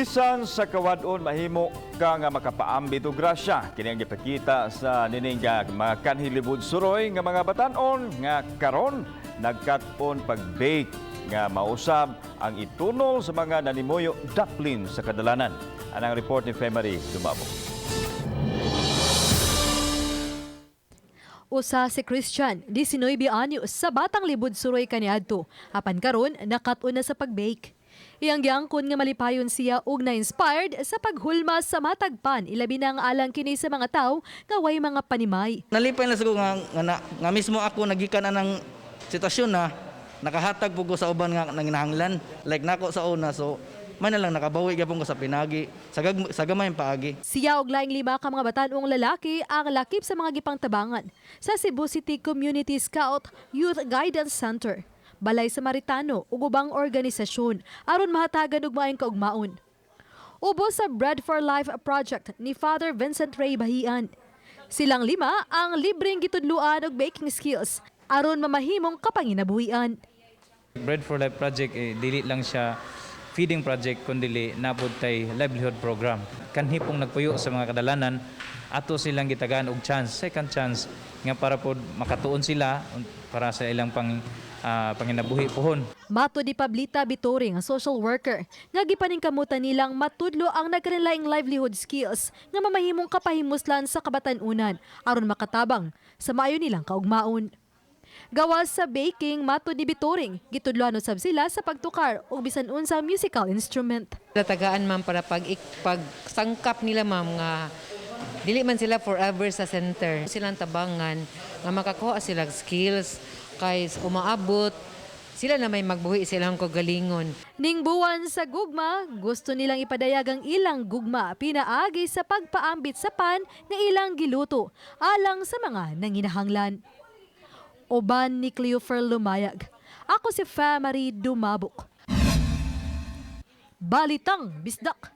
Bisan sa kawadon, mahimo ka nga makapaambit og grasya. Kini ang gipakita sa nining nga mga kanhi Libud Suroy nga mga batanon nga karon nagkat-on pag-bake nga mausab ang itunol sa mga nanimuyo daplin sa kadalanan. Anang report ni Femary Dumabo. Usa si Christian, 19 anyos, sa Batang Libud Suroy kaniadto. Apan karon nakat-on na sa pag-bake. Iyang giangkon nga malipayon siya ug na-inspired sa paghulma sa matagpan, ilabi na ang alang kini sa mga tawo nga way mga panimay. Nalipay lang sa ko nga mismo ako nagikan anang sitwasyon na nakahatag po ko sa uban nga nanginahanglan like nako sa una, so may na lang nakabawi gyapon ko sa pinagi sa gamay paagi. Siya og laing lima ka mga batan-ong lalaki ang lakip sa mga gipangtabangan sa Cebu City Community Scout Youth Guidance Center, Balay Samaritano ug ubang organisasyon aron mahatagan og maayong kaugmaon. Ubos sa Bread for Life project ni Father Vincent Ray Bahian. Silang lima ang libreng gitudluan og baking skills aron mamahimong kapanginabuhian. Bread for Life project eh, dili lang siya feeding project kundi napod tay livelihood program. Kanhi pong nagpuyo sa mga kadalanan, ato silang gitagaan og chance, second chance nga para pod makatuon sila para sa ilang panginabuhi pohon. Matod ni Pablita Bitoring, ang social worker, nga gipaningkamutan nilang matudlo ang nagkalainlaing livelihood skills nga mamahimong kapahimuslan sa kabatan-unan aron makatabang sa maayo nilang kaugmaon. Gawas sa baking, matod ni Bitoring, gitudloan usab sila sa pagtukar og bisan unsa musical instrument. Tagaan, ma'am, para pag sangkap nila, ma'am, nga dili man sila forever sa center. Silang tabangan nga makakuha sila skills kay umaabot sila na may magbuhi silang kagalingon. Ning buwan sa gugma, gusto nilang ipadayag ang ilang gugma pinaagi sa pagpaambit sa pan nga ilang giluto alang sa mga nanginahanglan. Uban ni Cleofer Lumayag. Ako si Famary Dumabok. Balitang Bisdak.